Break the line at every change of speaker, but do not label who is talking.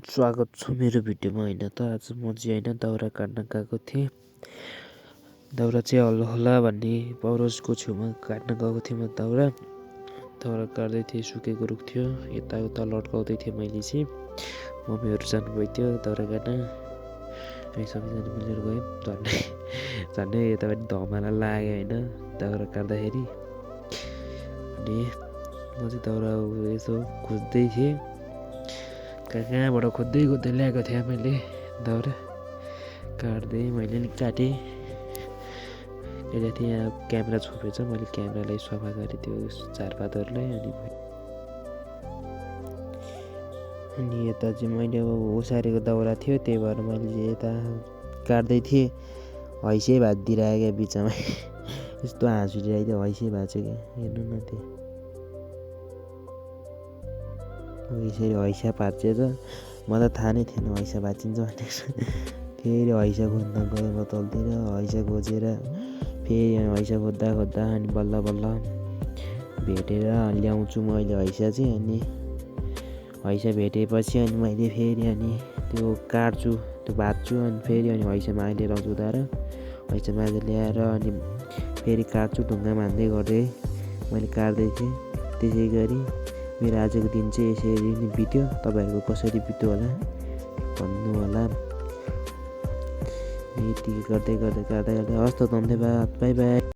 स्वागत छ मेरो भिडियोमा। होइन त आज म चाहिँ दाउरा काट्न गएको थिएँ। दाउरा चाहिँ होला भन्ने पौरजको छेउमा काट्न गएको थिएँ। म दाउरा काट्दै थिएँ, सुकेको रुख थियो, यताउता लड्काउँदै थिएँ। मैले चाहिँ मम्मीहरू जानुभएको थियो दाउरा काट्न, हामी सबैजना मिलेर गयौँ। झन्डै यतापट्टि धमाला लाग्यो होइन दाउरा काट्दाखेरि। अनि म चाहिँ दाउरा यसो खोज्दै थिएँ, कहाँबाट खोज्दै ल्याएको थिएँ मैले दाउरा काट्दै। मैले नि काटेँ, यहाँ क्यामेरा छोपेछ, मैले क्यामेरालाई सफा गरेँ त्यो झारपातहरूलाई। अनि यता चाहिँ मैले ओसारेको दाउरा थियो, त्यही भएर मैले यता काट्दै थिएँ, हैसै भाँचिदिइरहेको क्या बिचमा। यस्तो हाँस उठिरहेको थियो, हैसै भाँच्यो क्या। हेर्नु न त्यो यसरी हैसा भाँचिएछ। मलाई थाहा नै थिएन हैसा भाँचिन्छ भनेर। फेरि हैसा खोज्न गएँ म तलतिर, हैसा खोजेर फेरि हैसा खोज्दा अनि बल्ल भेटेर ल्याउँछु मैले हैसा चाहिँ। अनि हैसा भेटेपछि अनि मैले फेरि त्यो काट्छु, त्यो भाँच्छु, अनि फेरि हैसा मागेर आउँछु उताएर, हैसा मागेर ल्याएर अनि फेरि काट्छु, ढुङ्गा मान्दै गर्दै मैले काट्दै थिएँ। त्यसै गरी मेरो आजको दिन चाहिँ यसरी नै बित्यो। तपाईँहरूको कसरी बित्यो होला भन्नु होला। यति गर्दै हस् त, धन्यवाद, बाई बाई।